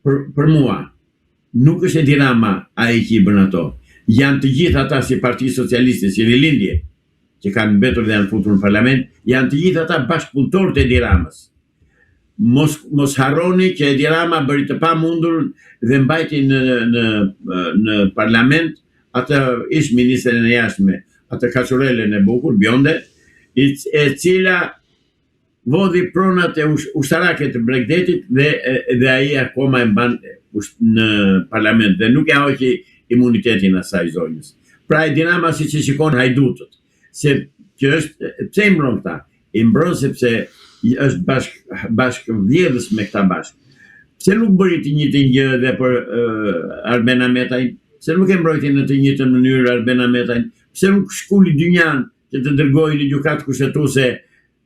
Për për mua, nuk është Edi Rama ai që i bën ato. Janë të gjithë ata si Parti Socialiste, si Rilindje, që kanë mbetur dhe janë futur në parlament, janë të gjithë ata bashkëpunëtorë të Edi Ramës. Mos mos harroni që Edi Rama bëri të pamundur dhe mbajti në në në parlament atë ish ministren e jashtme, atë kaçurrelen e bukur, bjonde, e cila vodhi pronat e ushtarake të bregdetit dhe dhe ai akoma e mban në parlament dhe nuk ia hoqi imunitetin asaj zonjës. Pra Edi Rama siç e shikon hajdutët, se që është pse i mbron këta? I mbron sepse është bashk bashkëvjedhës me këta bashkë. Pse nuk bëri të njëjtën gjë edhe për uh, Arben Ahmetajn? Pse nuk e mbrojti në të njëjtën mënyrë Arben Ahmetajn? Pse nuk shkuli dynjanë që të dërgojë në gjykatë kushtetuese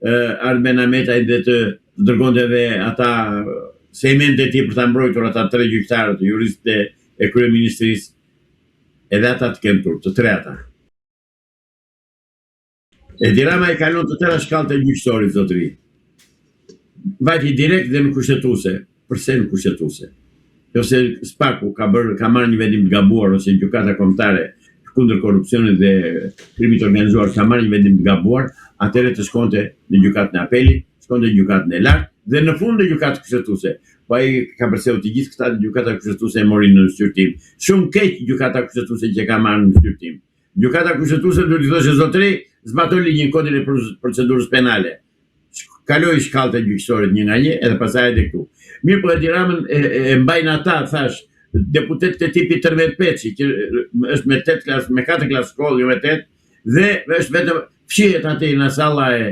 Arben Ahmetajn dhe të dërgonte edhe ata sejmenët e tij për ta mbrojtur ata tre gjyqtarët, juristët e kryeministrisë, edhe ata të kenë turp, të tre ata. Edi Rama i kalon të tëra shkallët e gjyqësorit, zotëri. Vajti direkt dhe në kushtetuese. Përse në kushtetuese? Nëse SPAK-u ka bërë ka marrë një vendim të gabuar ose Gjykata Kombëtare kundër korrupsionit dhe krimit të organizuar ka marrë një vendim të gabuar, atëherë të shkonte në Gjykatën e Apelit, shkonte në Gjykatën e Lartë dhe në fund në Gjykatën Kushtetuese. Po ai kapërceu të gjithë këta dhe Gjykata Kushtetuese e mori në shqyrtim. Shumë keq Gjykata Kushtetuese që e ka marrë në shqyrtim. Gjykata Kushtetuese duhet t'i thoshte zotëri, zbato ligjin kodin e procedurës penale. Kaloi shkallët e gjyqësorit një nga një edhe pastaj hajde këtu. Mirëpo Edi Ramën e, e mbajnë ata, thash, deputetët e tipit Tërmet Peci, që është me 8 klas, me 4 klas shkollë, jo me 8, dhe është vetëm fshihet atje në salla e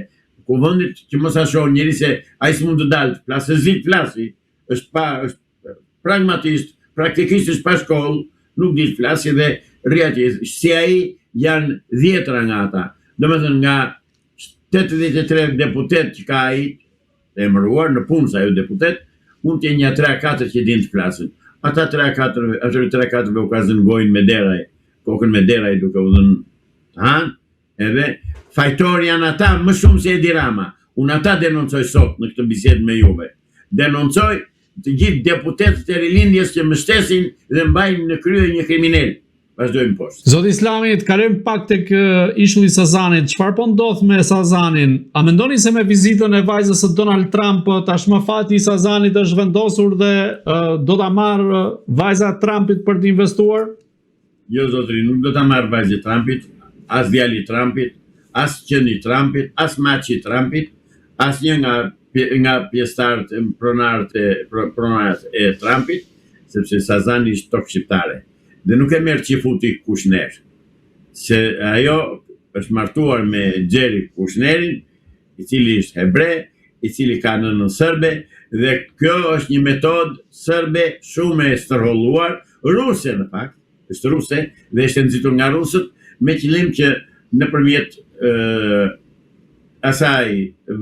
kuvendit që mos ta shohë njeri se ai s'mund të dalë të flasë, se s'di të flasi, është pa është pragmatisht, praktikisht është pa shkollë, nuk di të flasi dhe rri atje. Si ai janë dhjetra nga ata. Domethënë nga 83 deputetë që ka ai të emëruar në punë sa jo deputet, mund të jenë nja 3 a 4 që dinë të flasin. Ata 3 a 4, atyre 3 a 4 u ka zënë gojën me deraj, kokën me deraj duke u dhënë të hanë, edhe fajtor janë ata më shumë se Edi Rama. Unë ata denoncoj sot në këtë bisedë me juve. Denoncoj të gjithë deputetët e rilindjes që mbështesin dhe mbajnë në krye një kriminel. Vazhdojmë poshtë. Zoti Islami, të kalojmë pak tek ishulli i Sazanit. Çfarë po ndodh me Sazanin? A mendoni se me vizitën e vajzës së Donald Trump tashmë fati i Sazanit është vendosur dhe uh, do ta marrë vajza e Trumpit për të investuar? Jo zotëri, nuk do ta marrë vajza e Trumpit, as djali i Trumpit, as qeni i Trumpit, as maci i Trumpit, asnjë nga nga pjesëtarët, pronarët e pronarët e Trumpit, sepse Sazani është tokë shqiptare. Dhe nuk e merr çifuti Kushner, se ajo është martuar me Jared Kushnerin, i cili është hebre, i cili ka nënën sërbe, dhe kjo është një metodë sërbe shumë e stërholluar, ruse në fakt, është ruse dhe është e nxitur nga rusët me qëllim që nëpërmjet asaj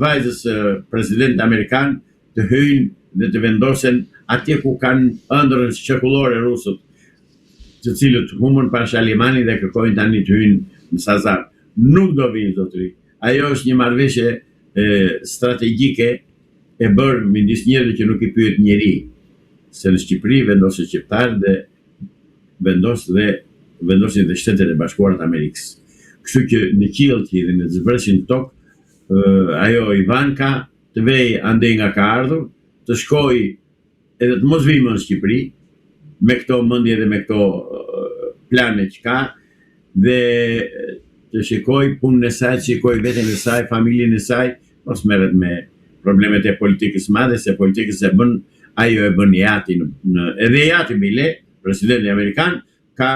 vajzës së presidentit amerikan të hyjnë dhe të vendosen atje ku kanë ëndrrën shekullore rusët, të cilët humbën Pashalimanin dhe kërkojnë tani të hyjnë në Sazan. Nuk do vijnë zotëri. Ajo është një marrëveshje strategjike e bërë midis njerëzve që nuk i pyet njeri, se në Shqipëri vendosin shqiptarët dhe vendos dhe vendosin dhe Shtetet e Bashkuara të Amerikës. Kështu që në qiell të hidhen e të zbresin në tokë, ajo Ivanka të vejë andej nga ka ardhur, të shkojë edhe të mos vijë më në Shqipëri, me këto mendje dhe me këto plane që ka, dhe të shikojë punën e saj, të shikojë veten e saj, familjen e saj, mos merret me problemet e politikës së madhe, se politikës e bën, ajo e bën i ati në, në edhe i ati bile, presidenti amerikan, ka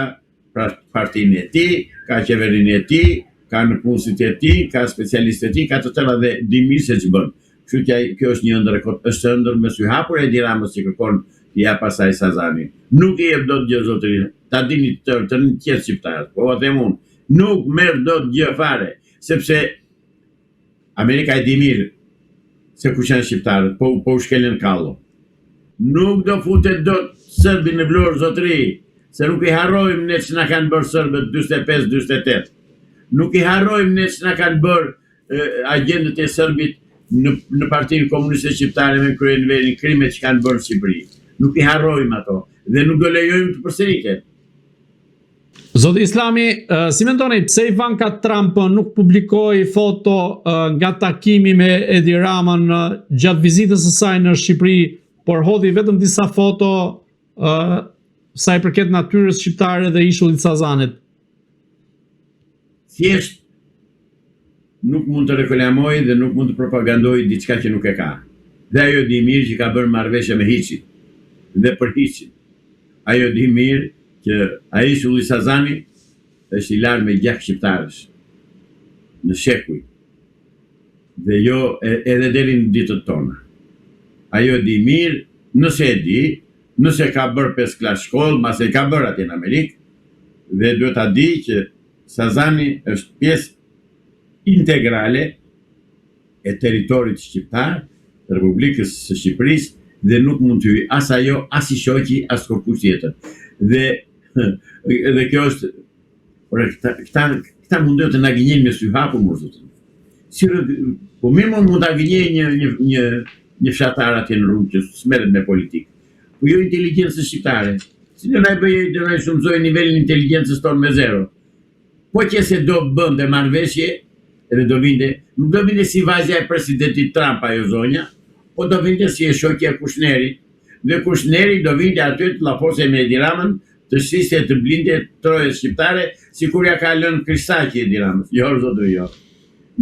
pra partinë e tij, ka qeverinë e tij, ka nëpunësit e tij, ka specialistët e tij, ka të tëra dhe di mirë se ç'bën. Kështu që ai kjo është një ëndërr e kot, është ëndërr me sy hapur e Edi Ramës që kërkon t'i japë asaj Sazanin. Nuk i jep dot gjë zotëri, ta dini të tërë, të rrinë të qetë shqiptarët, po ua them unë. Nuk merr dot gjë fare, sepse Amerika e di mirë se kush janë shqiptarët, po po u shkelën kallo. Nuk do futet dot sërbi në Vlorë zotëri, se nuk i harrojmë ne ç'na kanë bërë sërbët 45 48. Nuk i harrojmë ne ç'na kanë bërë agjentët e sërbit në në Partinë Komuniste Shqiptare me krye Enverin krimet që kanë bërë në Shqipëri. Nuk i harrojmë ato dhe nuk do lejojmë të përsëriten. Zoti Islami, si mendoni pse Ivanka Trump nuk publikoi foto nga takimi me Edi Ramën gjatë vizitës së saj në Shqipëri, por hodhi vetëm disa foto sa i përket natyrës shqiptare dhe ishullit Sazanit? Thjesht nuk mund të reklamojë dhe nuk mund të propagandojë diçka që nuk e ka. Dhe ajo di mirë që ka bërë marrëveshje me hiçin dhe për hiçin. Ajo di mirë që ai ishulli Sazani është i larë me gjak shqiptarësh në shekuj dhe jo edhe deri në ditët tona. Ajo e di mirë, nëse e di, nëse ka bërë pesë klasë shkollë, mbase i ka bërë atje në Amerikë, dhe duhet ta dijë që Sazani është pjesë integrale e territorit shqiptar, të Republikës së Shqipërisë dhe nuk mund të hyjë as ajo, as i shoqi, as kërkush tjetër. Dhe dhe kjo është ore këta këta këta mundohen të na gënjejnë me sy hapur mor zotëri. Si po mirë mund mund ta gënjejë një një një një fshatar atje në rrugë që s'merret me politikë. Po jo inteligjencën shqiptare. Si do na e bëjë, do na e shumëzojë nivelin e inteligjencës tonë me zero. Po qe se do bënte marrëveshje edhe do vinte, nuk do vinte si vajza e presidentit Trump ajo zonja, po do vinte si e shoqja e Kushnerit. Dhe Kushneri do vinte aty të llafosej me Edi Ramën, të shiste e të blinte trojet shqiptare, sikur ia ka lënë Kristaqi Edi Ramës. Jo zotëri jo.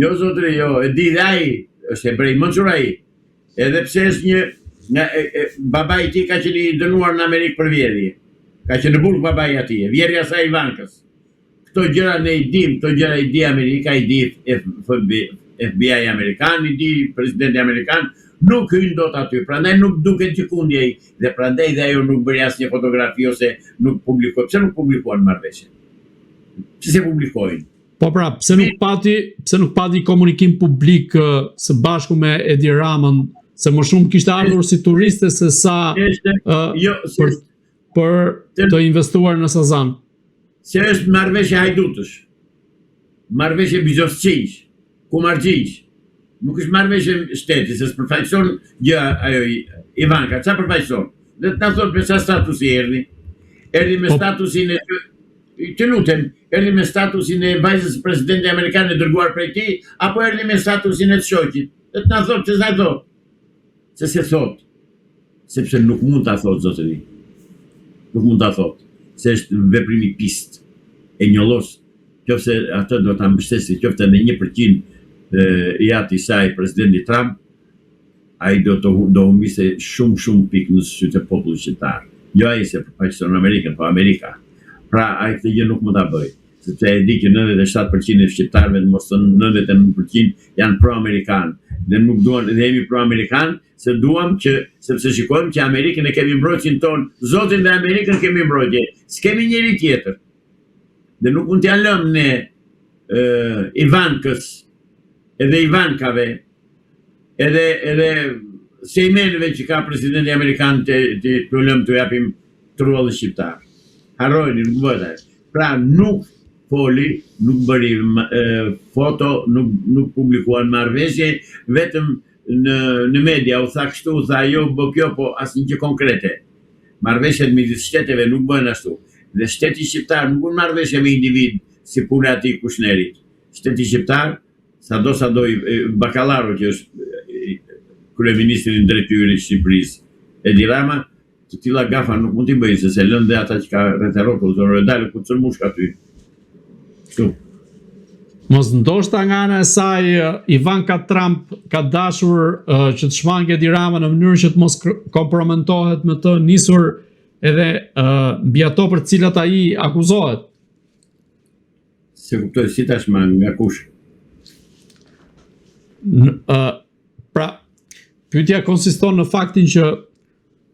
Jo zotëri jo, e di dhe ai, është hebre i mençur ai. Edhe pse është një nga e, e, babai i tij ka qenë i dënuar në Amerikë për vjedhje. Ka qenë në burg babai i atij, vjedhja e saj Ivankës. Këto gjëra ne i dim, këto gjëra i di Amerika, i di FBI, FBI amerikan, i di presidenti amerikan, nuk hyn dot aty, prandaj nuk duket gjëkundi ai dhe prandaj dhe ajo nuk bëri asnjë fotografi ose nuk publikoi. Pse nuk publikuan marrëveshjen? Pse s'e publikojnë? Po pra, pse nuk pati, pse nuk pati komunikim publik së bashku me Edi Ramën, se më shumë kishte ardhur si turiste se sa uh, jo, për, për të investuar në Sazan. Se është marrëveshje hajdutësh. Marrëveshje bixhozçinjsh, kumarxhinjsh. Nuk është marrëveshje shteti, se s'përfaqëson gjë ajo Ivanka, ça përfaqëson? Dhe të na thotë me ça statusi erdhi. Erdhi me po, statusin e Të lutem, erdhi me statusin e vajzës së presidentit amerikan e dërguar prej tij, apo erdhi me statusin e të shoqit? Dhe të na thotë, pse s'na thotë? Se s'e thotë, sepse nuk mund ta thotë zotëri. Nuk mund ta thotë, se është veprim i pistë, e njollos, qoftë se atë do ta mbështeste qoftë edhe 1% i ati i saj, presidenti Trump, ai do të do humbiste shumë shumë pikë në sytë e popullit shqiptar. Jo ai se përfaqëson Amerikën, po Amerika. Pra ai këtë gjë nuk mund ta bëjë, sepse e di që 97% e shqiptarëve, në mos thënë 99% janë pro-amerikanë dhe nuk duan dhe jemi pro-amerikanë se duam që sepse shikojmë që Amerikën e kemi mbrojtësin tonë, Zotin dhe Amerikën kemi mbrojtje, s'kemi njeri tjetër. Dhe nuk mund t'ia lëmë ne Ivankës edhe Ivankave edhe edhe sejmenëve që ka presidenti amerikan të të të lëmë të japim truallin shqiptar. Harrojeni, nuk bëhet ajo. Pra nuk foli, nuk bëri foto, nuk nuk publikuan marrëveshje, vetëm në në media u tha kështu, u tha jo, bë kjo, po asnjë gjë konkrete. Marrëveshjet midis shteteve nuk bëhen ashtu. Dhe shteti shqiptar nuk bën marrëveshje me individ si puna e atij Kushnerit. Shteti shqiptar Sado sado bakallaro që është kryeministri në detyrë i Shqipërisë, Edi Rama, të tilla gafa nuk mund t'i bëjë, se s'e lënë dhe ata që ka rreth e rrotull, thonë ore dale ku të mushka ty. Kështu. Mos ndoshta nga ana e saj Ivanka Trump ka dashur uh, që të shmangë Edi Ramën në mënyrë që të mos kompromentohet me të nisur edhe uh, mbi ato për të cilat ai akuzohet. S'e kuptoj si ta shmang nga kush? Në, uh, pra, pyetja konsiston në faktin që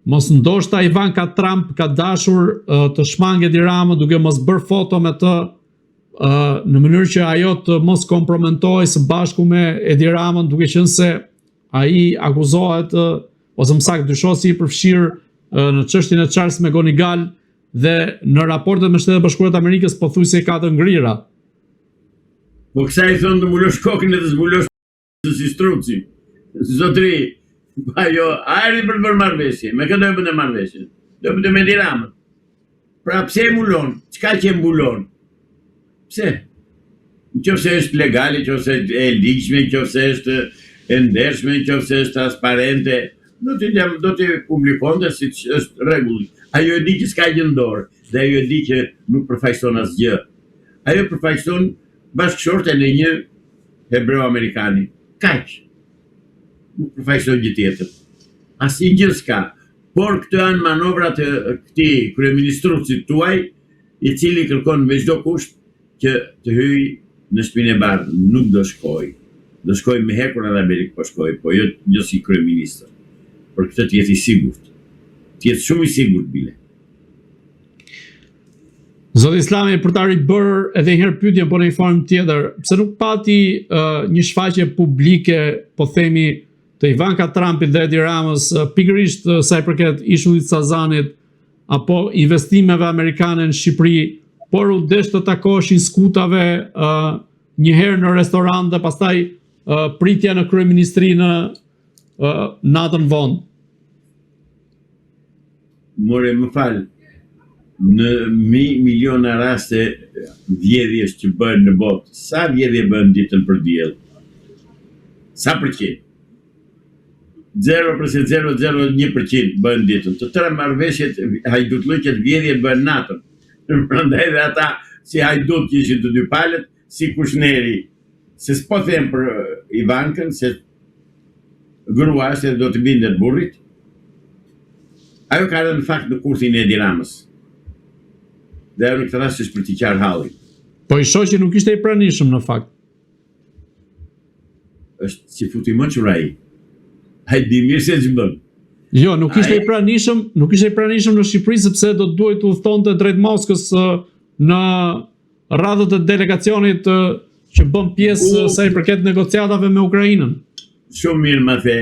mos ndoshta Ivanka Trump ka dashur uh, të shmangë Edi Ramën duke mos bërë foto me të uh, në mënyrë që ajo të mos kompromentohej së bashku me Edi Ramën duke qenë se ai akuzohet uh, ose më saktë dyshohet si i përfshirë uh, në çështjen e Charles McGonigal Dhe në raportet me Shtetet e Bashkuara të Amerikës pothuajse ka të ngrira. Po kësaj i thonë të mbulosh kokën e të zbulosh si struci. Zotri. Ajo, a erdhi për të bërë marrëveshje? Me kë do e bënte marrëveshjen? Do e bënte me Edi Ramën. Pra pse e mbulon? Ç'ka që e mbulon? Pse? Në qoftë se është legale, në qoftë se është e ligjshme, në qoftë se është e ndershme, në qoftë se është transparente, do t'i do t'i publikonte siç është rregulli. Ajo e di që s'ka gjë në dorë dhe ajo e di që nuk përfaqëson asgjë. Ajo përfaqëson bashkëshorten e një hebreo amerikani. Kaq. Nuk përfaqëson gjë tjetër. Asnjë gjë s'ka. Por këto janë manovra të këtij kryeministrucit tuaj, i cili kërkon me çdo kusht që të hyjë në Shtëpinë e Bardhë. Nuk do shkojë. Do shkojë me hekura në Amerikë po shkojë, po jo jo si kryeministër. Për këtë të jetë i sigurt. Të jetë shumë i sigurt bile. Zoti Islami, për ta ribërë edhe një herë pyetjen por në një formë tjetër, pse nuk pati uh, një shfaqje publike, po themi, të Ivanka Trumpit dhe Edi Ramës, uh, pikërisht uh, sa i përket ishullit Sazanit apo investimeve amerikane në Shqipëri, por u desh të takoheshin skutave uh, një herë në restorant dhe pastaj uh, pritja në kryeministri në uh, natën vonë. More më fal, në mi miliona raste vjedhjesh që bëhen në botë, sa vjedhje bëhen ditën për diell? Sa përqind? 0,001 përqind bëhen ditën. Të tëra marrëveshjet, hajdutllëqet, vjedhjet bëhen natën. Prandaj dhe ata si hajdut që ishin të dy palët, si Kushneri, se s'po them për Ivankën, se grua është edhe do t'i bindet burrit, ajo ka rënë në fakt në kurthin e Edi Ramës. Dhe ajo në këtë rast është për t'i qarë hallin. Po i shoqi nuk ishte i pranishëm në fakt. Është si futi më qura ai. Ai di mirë se ç'bën. Jo, nuk ishte i pranishëm, nuk ishte i pranishëm në Shqipëri sepse do të duhej të udhëtonte drejt Moskës në radhët e delegacionit që bën pjesë sa i përket negociatave me Ukrainën. Shumë mirë më the.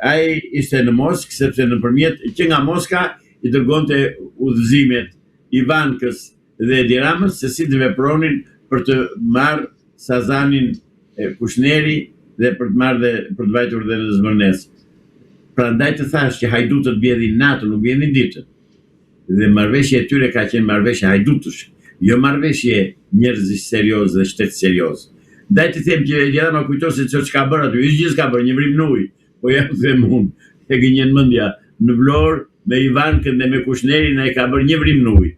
Ai ishte në Moskë sepse nëpërmjet që nga Moska i dërgonte udhëzimet Ivankës dhe Edi Ramës se si të vepronin për të marrë Sazanin e Kushneri dhe për të marrë dhe për të vajtur dhe në Zvërnec. Prandaj të thashë që hajdutët vjedhin natën, nuk vjedhin ditën. Dhe marrëveshja e tyre ka qenë marrëveshje hajdutësh, jo marrëveshje njerëzish seriozë dhe shtet serioz. Ndaj të them që Edi Rama kujton se ç'ka bërë aty, hiç gjë s'ka bërë, një vrimë në ujë. Po ja them unë, e gënjen mendja, në Vlorë me Ivankën dhe me Kushnerin ai ka bërë një vrimë në ujë.